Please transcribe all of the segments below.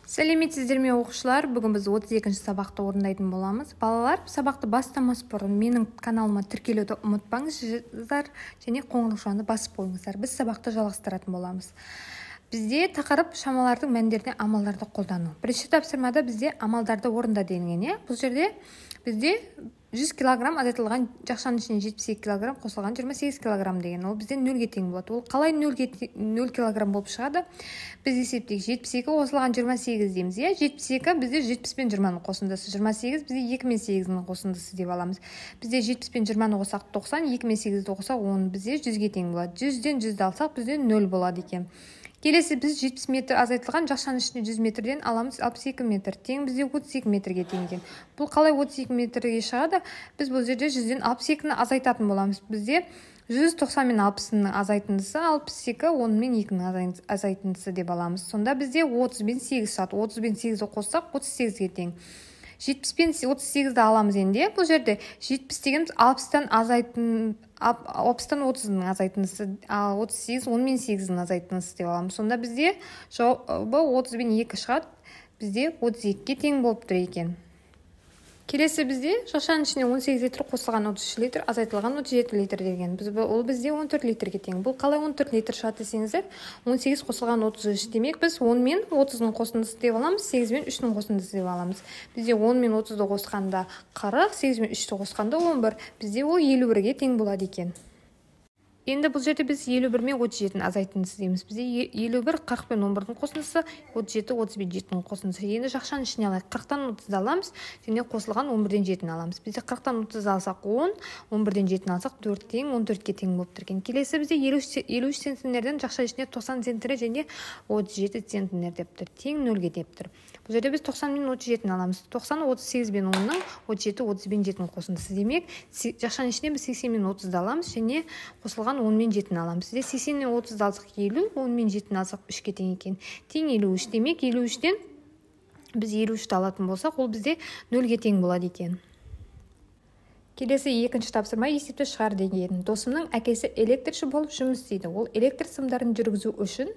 Сәлеметсіздер ме, оқушылар? Бүгін біз 32-ші сабақты орындайтын боламыз. Балалар, сабақты бастамас бұрын менің каналыма тіркелуді ұмытпаңыздар және қоңыраушаны басып қойыңыздар. Біз сабақты жалғастыратын боламыз. Бізде тақырып шамалардың мәндеріне амалдарды қолдану. Бірінші тапсырмада бізде амалдарды орында делінген, иә? Бұл жерде бізде 100 килограмм азайтылған жақшаның ішіне 72 килограмм қосылған 28 килограмм деген. Ол бізде 0-ге тең болады. Ол қалай 0 килограмм болып шығады? Біз есептейік. 72 қосылған 28 дейміз, иә? 72 бізде 70 пен 20-ның қосындысы. 28 бізде 2 мен 8-нің қосындысы деп аламыз. Бізде 70 пен 20-ны қосақ 90, 2 мен 8-ді қосақ 10, бізде 100-ге тең болады. 100-ден 100-ді алсақ, бізде 0 болады екен. Келесі біз 70 метр азайтылған жақшаның ішіне 100 метрден аламыз 62 метр. Тең бізде 32 метрге тең екен. Бұл қалай 32 метрге шығады? Біз бұл жерде 100-ден 62-ні азайтатын боламыз. Бізде 190 мен 60-ның азайтындысы 62, 10 мен 2-нің азайтындысы деп аламыз. Сонда бізде 30 бен 8 шығады. 30 бен 8-ді қоссақ 38-ге тең. 70 пен 38-ді аламыз енді. Бұл жерде 70 дегеніміз 60-тан азайтын, 60-тан 30-ның азайтындысы, ал 38 10 мен 8-дің азайтындысы деп аламыз. Сонда бізде жауабы 30 бен 2 шығады. Бізде 32-ге тең болып тұр екен. Келесі бізде жақшаның ішіне 18 литр қосылған 33 литр, азайтылған 37 литр деген. Ол бізде 14 литрге тең. Бұл қалай 14 литр шығады десеңіздер, 18 қосылған 33 демек біз 10 мен 30-ның қосындысы деп аламыз, 8 мен 3-нің қосындысы деп аламыз. Бізде 10 мен 30-ды қосқанда 40, 8 мен 3-ті қосқанда 11. Бізде ол 51-ге тең болады екен. Енді бұл жерде біз 51 мен 37-ні азайтындысы дейміз. Бізде 51 40 пен 11-дің қосындысы, 37 30 бен 7-нің қосындысы. Енді жақшаның ішіне алайық. 40-тан 30-ды аламыз, және қосылған 11-ден 7-ні аламыз. Бізде 40-тан 30-ды алсақ 10, 11-ден 7-ні алсақ 4 тең, 14-ке тең болып тұр екен. Келесі бізде 53 центнерден жақша ішіне 90 центнер және 37 центнер деп тұр. Тең 0-ге деп тұр. Бұл жерде біз 90 мен 37-ні аламыз. 90 38 бен 10-ның, 37 30 бен 7-нің қосындысы. Демек, жақшаның ішіне біз 80 мен 30-ды аламыз және қосылған 10 мен 7-ні аламыз. Бізде 80 мен 30-ды алсақ 50, 10 мен 7-ні алсақ 3-ке тең екен. Тең 53. Демек, 53-тен біз 53-ті алатын болсақ, ол бізде 0-ге тең болады екен. Келесі екінші тапсырма есепті шығар деген. Досымның әкесі электрші болып жұмыс істейді. Ол электр сымдарын жүргізу үшін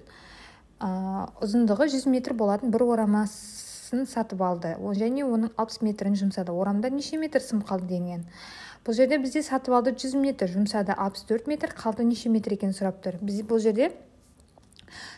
ұзындығы 100 метр болатын бір орамасын сатып алды. Және оның 60 метрін жұмсады. Орамда неше метр сым қалды деген. Бұл жерде бізде сатып алды 100 метр, жұмсады 64 метр, қалды неше метр екенін сұрап тұр. Біз бұл жерде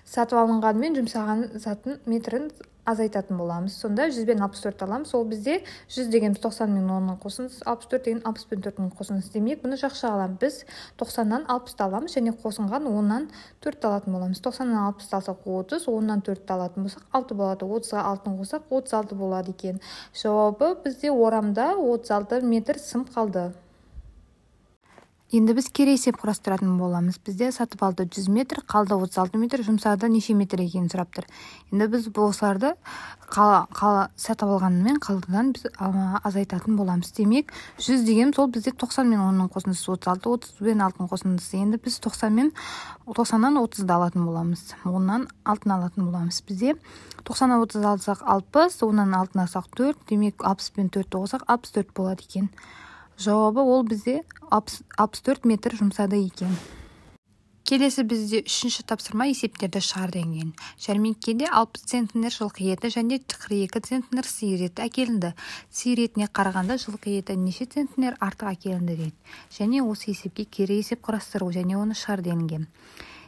сатып алынғанымен жұмсаған заттың метрін азайтатын боламыз. Сонда 100 бен 64 аламыз. Ол бізде 100 дегеніміз 90 мен 10-ның қосындысы, 64 деген 60 пен 4-нің қосындысы. Демек, бұны жақша аламыз. Біз 90-нан 60-ты аламыз және қосынған 10-нан 4-ті алатын боламыз. 90-нан 60-ты алсақ 30, 10-нан 4-ті алатын болсақ 6 болады. 30-ға 6-ны қоссақ 36 болады екен. Жауабы бізде орамда 36 метр сым қалды. Енді біз кері есеп құрастыратын боламыз. Бізде сатып алды 100 метр, қалды 36 метр, жұмсады неше метр екенін сұрап тұр. Енді біз осыларды сатып алғанымен қалдыдан біз азайтатын боламыз. Демек, 100 дегеніміз ол бізде 90 мен 10-ның қосындысы, 36, 30 бен 6-ның қосындысы. Енді біз 90-нан 30-ды алатын боламыз. 10-нан 6-ны алатын боламыз. Бізде 90-нан 30 алсақ 60, 10-нан 6-ны алсақ 4, демек 60 пен 4-ті қосақ 64 болады екен. Жауабы ол бізде 64 метр жұмсады екен. Келесі бізде үшінші тапсырма есептерді шығар деген. Жәрмеңкеде 60 центнер жылқы еті және 42 центнер сиыр еті әкелінді. Сиыр етіне қарағанда жылқы еті неше центнер артық әкелінді дейді. Және осы есепке кері есеп құрастыру және оны шығар делінген.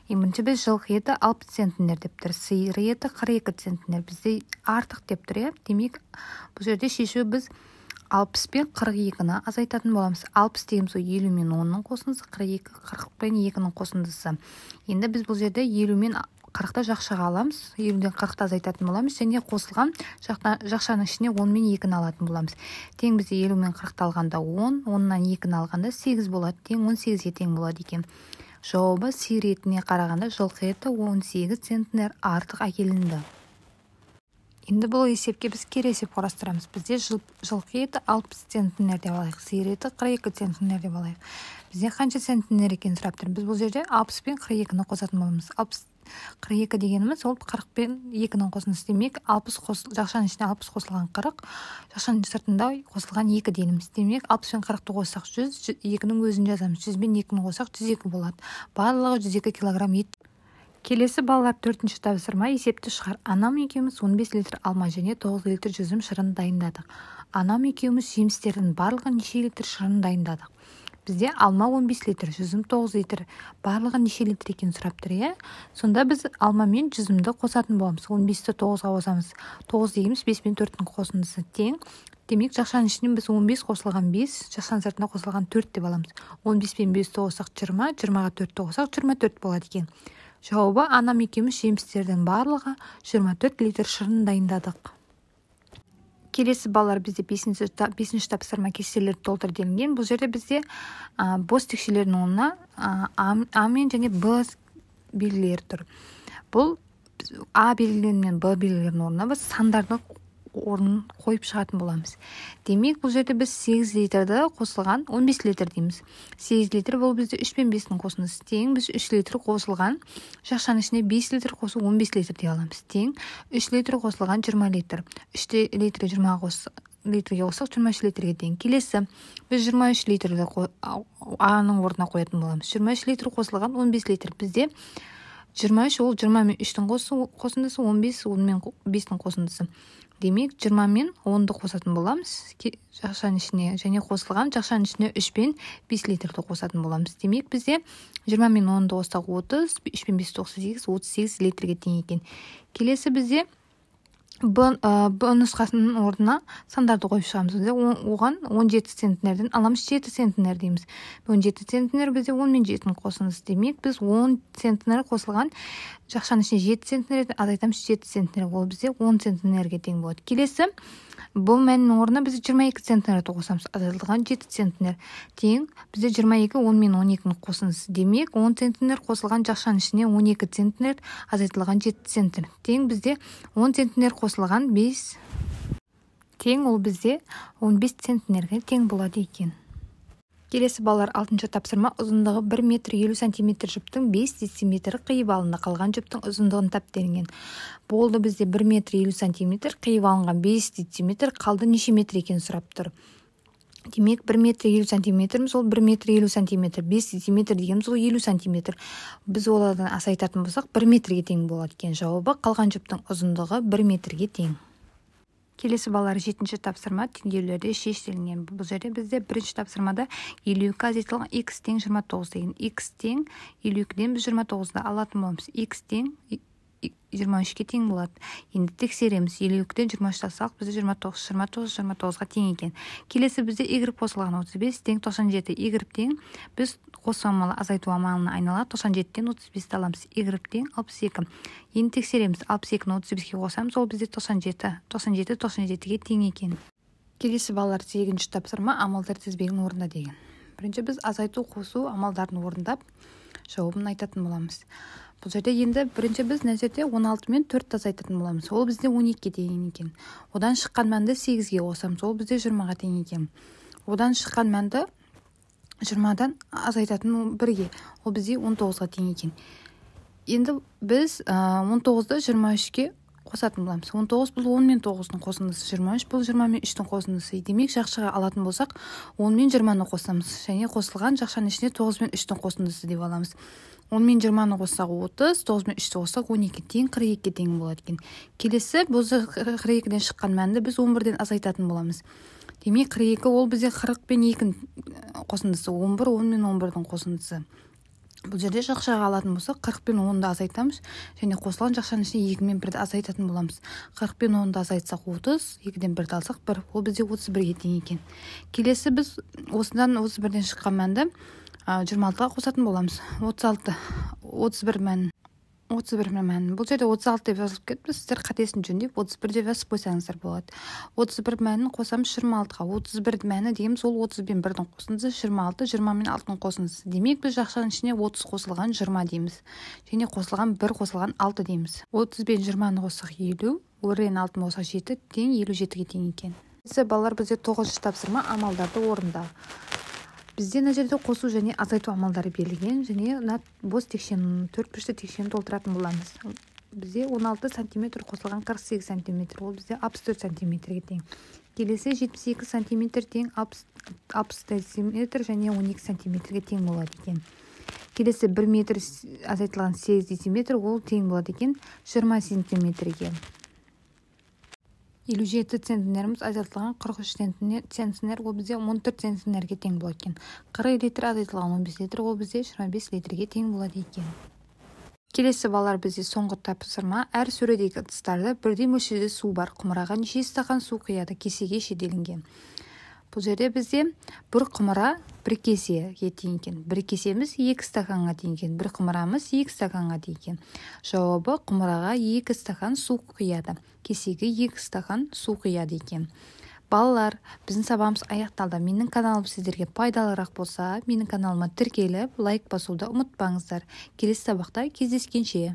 Ең бірінші біз жылқы еті 60 центнер деп тұр, сиыр еті 42 центнер. Бізде артық деп тұр, иә? Демек, бұл жерде шешу біз 60 пен 42-ні азайтатын боламыз. 60 дегеніміз ол 50 мен 10-ның қосындысы, 42 40 пен 2-нің қосындысы. Енді біз бұл жерде 50 мен 40-ты жақшаға аламыз. 50-ден 40-ты азайтатын боламыз және қосылған жақшаның ішіне 10 мен 2-ні алатын боламыз. Тең бізде 50 мен 40-ты алғанда 10, 10-нан 2-ні алғанда 8 болады. Тең 18-ге тең болады екен. Жауабы сиыр етіне қарағанда жылқы еті 18 центнер артық әкелінді. Енді бұл есепке біз кері есеп құрастырамыз. Бізде жылқы еті 60 центнер деп алайық, сиыр еті 42 центнер деп алайық. Бізде қанша центнер екенін сұрап тұр. Біз бұл жерде 60 пен 42-ні қосатын боламыз. 42 дегеніміз ол 40 пен 2-нің қосындысы. Демек, 60 жақшаның ішіне 60 қосылған 40, жақшаның сыртында қосылған 2 дейміз. Демек, 60 пен 40-ты қоссақ 100, 2-нің өзін жазамыз. 100 пен 2-ні қоссақ 102 болады. Барлығы 102 килограмм ет. Келесі, балалар, төртінші тапсырма. Есепті шығар. Анам екеуміз 15 литр алма және 9 литр жүзім шырын дайындадық. Анам екеуміз жемістердің барлығы неше литр шырын дайындадық? Бізде алма 15 литр, жүзім 9 литр. Барлығы неше литр екенін сұрап тұр, иә? Сонда біз алма мен жүзімді қосатын боламыз. 15-ті 9-ға қосамыз. 9 дегеніміз 5 пен 4-тің қосындысы тең. Демек, жақшаның ішінен біз 15 қосылған 5, жақшаның сыртына қосылған 4 деп аламыз. 15 пен 5-ті қоссақ 20, 20-ға 4-ті қоссақ 24 болады екен. Жауабы: анам екеуміз жемістердің барлығы 24 литр шырын дайындадық. Келесі, балалар, бізде бесінші тапсырма. Кестелерді толтыр делінген. Бұл жерде бізде бос текшелердің орнына а мен және б белгілері тұр. Бұл а белгілері мен б белгілерінің орнына біз сандарды орнын қойып шығатын боламыз. Демек, бұл жерде біз 8 литрді қосылған 15 литр дейміз. 8 литр бұл бізде 3 пен 5-тің қосындысы тең. Біз 3 литр қосылған жақшаның ішіне 5 литр қосу 15 литр дей аламыз. Тең 3 литр қосылған 20 литр. 3 литр 20 литрге қоссақ, 23 литрге тең. Келесі біз 23 литрді аның орнына қоятын боламыз. 23 литр қосылған 15 литр. Бізде 23 ол 20 мен 3-тің қосындысы, 15 10 мен 5-тің қосындысы. Демек, 20 мен 10-ды қосатын боламыз жақшаның ішіне және қосылған жақшаның ішіне 3 пен 5 литрді қосатын боламыз. Демек, бізде 20 мен 10-ды қоссақ 30, 3 пен 5-ті қоссақ 8, 38 литрге тең екен. Келесі бізде Б нұсқасының орнына сандарды қойып шығамыз. Бізде оған 17 центнерден аламыз 7 центнер дейміз. 17 центнер бізде 10 мен 7-нің қосындысы. Демек, біз 10 центнер қосылған жақшаның ішіне 7 центнерден азайтамыз 7 центнер. Ол бізде 10 центнерге тең болады. Келесі бұл мәннің орнына біз 22 центнерді қосамыз. Азайтылған 7 центнер тең бізде 22 10 мен 12-нің қосындысы. Демек, 10 центнер қосылған жақшаның ішіне 12 центнер азайтылған 7 центнер тең бізде 10 центнер қосылған 5 тең, ол бізде 15 центнерге тең болады екен. Келесі, балалар, алтыншы тапсырма. Ұзындығы 1 метр 50 сантиметр жіптің 5 дециметрі қиып алынды. Қалған жіптің ұзындығын тап делінген. Болды, бізде 1 метр 50 сантиметр қиып алынған 5 дециметр қалды, неше метр екенін сұрап тұр. Демек, 1 метр 50 сантиметріміз ол 1 метр 50 сантиметр, 5 дециметр дегеніміз ол 50 сантиметр. Біз олардан азайтатын болсақ, 1 метрге тең болады екен. Жауабы: қалған жіптің ұзындығы 1 метрге тең. Келесі, балалар, жетінші тапсырма. Теңдеулерді шеш делінген. Бұл жерде бізде бірінші тапсырмада 52 азайтылған x тең 29 деген. X тең 52-ден біз 29-ды алатын боламыз. X тең 23-ке тең болады. Енді тексереміз. 52-ден 23 алсақ, бізде 29, 29 29-ға тең екен. Келесі бізде y қосылған 35 тең 97. Y тең, біз қосу амалы азайту амалына айналады. 97-тен 35-ті аламыз. Y тең 62. Енді тексереміз. 62-ні 35-ке қосамыз, ол бізде 97. 97 97-ге тең екен. Келесі, балалар, сегізінші тапсырма. Амалдар тізбегін орында деген. Бірінші біз азайту, қосу амалдарын орындап, жауабын айтатын боламыз. Бұл жерде енді бірінші біз мына жерде 16 мен 4-ті азайтатын боламыз. Ол бізде 12-ге тең екен. Одан шыққан мәнді 8-ге қосамыз. Ол бізде 20-ға тең екен. Одан шыққан мәнді 20-дан азайтатын 1-ге. Ол бізде 19-ға тең екен. Енді біз 19-ды 23-ке қосатын боламыз. 19 бұл 10 мен 9-дың қосындысы, 23 бұл 20 мен 3-тің қосындысы. Демек, жақшаға алатын болсақ, 10 мен 20-ны қосамыз. Және қосылған жақшаның ішіне 9 мен 3-тің қосындысы деп аламыз. 10 мен 20-ны қоссақ 30, 9 мен 3-ті қоссақ 12 тең 42-ге тең болады екен. Келесі бұл 42-ден шыққан мәнді біз 11-ден азайтатын боламыз. Демек, 42 ол бізде 40 пен 2-нің қосындысы, 11 10 мен 11-дің қосындысы. Бұл жерде жақшаға алатын болсақ, 40 пен 10-ды азайтамыз және қосылған жақшаның ішіне 2 мен 1-ді азайтатын боламыз. 40 пен 10-ды азайтсақ 30, 2-ден 1-ді алсақ 1, ол бізде 31-ге тең екен. Келесі біз осыдан 31-ден шыққан мәнді 26-ға қосатын боламыз. 36, 31 мән. 31 мән. Бұл жерде 36 деп жазылып кетіпті. Сіздер қатесін жөндеп 31 деп жазып қойсаңыздар болады. 31 мәнін қосамыз 26-ға. 31 мәні дегеніміз ол 30 бен 1-дің қосындысы, 26 20 мен 6-ның қосындысы. Демек, біз жақшаның ішіне 30 қосылған 20 дейміз. Және қосылған 1 қосылған 6 дейміз. 30 бен 20-ны қоссақ 50, 1-ен 6-ны қоссақ 7 тең 57-ге тең екен. Балалар, бізде 9-шы тапсырма. Амалдарды орында. Бізде мына жерде қосу және азайту амалдары берілген және мына бос текшені, төрт бұрышты текшені толтыратын боламыз. Бізде 16 сантиметр қосылған 48 сантиметр, ол бізде 64 сантиметрге тең. Келесі 72 сантиметр тең 60 сантиметр және 12 сантиметрге тең болады екен. Келесі 1 метр азайтылған 8 дециметр, ол тең болады екен 20 сантиметрге. 57 центнеріміз азайтылған 43 центнер, ол бізде 14 центнерге тең болады екен. 40 литр азайтылған 15 литр, ол бізде 25 литрге тең болады екен. Келесі, балалар, бізде соңғы тапсырма. Әр сөредегі ыдыстарда бірдей мөлшерде су бар. Құмыраға неше стақан су құяды? Кесеге ше делінген. Бұл жерде бізде бір құмыра бір кесеге тең екен. Бір кесеміз 2 стаканға тең екен. Бір құмырамыз 2 стаканға тең екен. Жауабы: құмыраға 2 стақан су құяды. Кесеге 2 стақан су құяды екен. Балалар, біздің сабағымыз аяқталды. Менің каналым сіздерге пайдалырақ болса, менің каналыма тіркеліп, лайк басуды ұмытпаңыздар. Келесі сабақта кездескенше.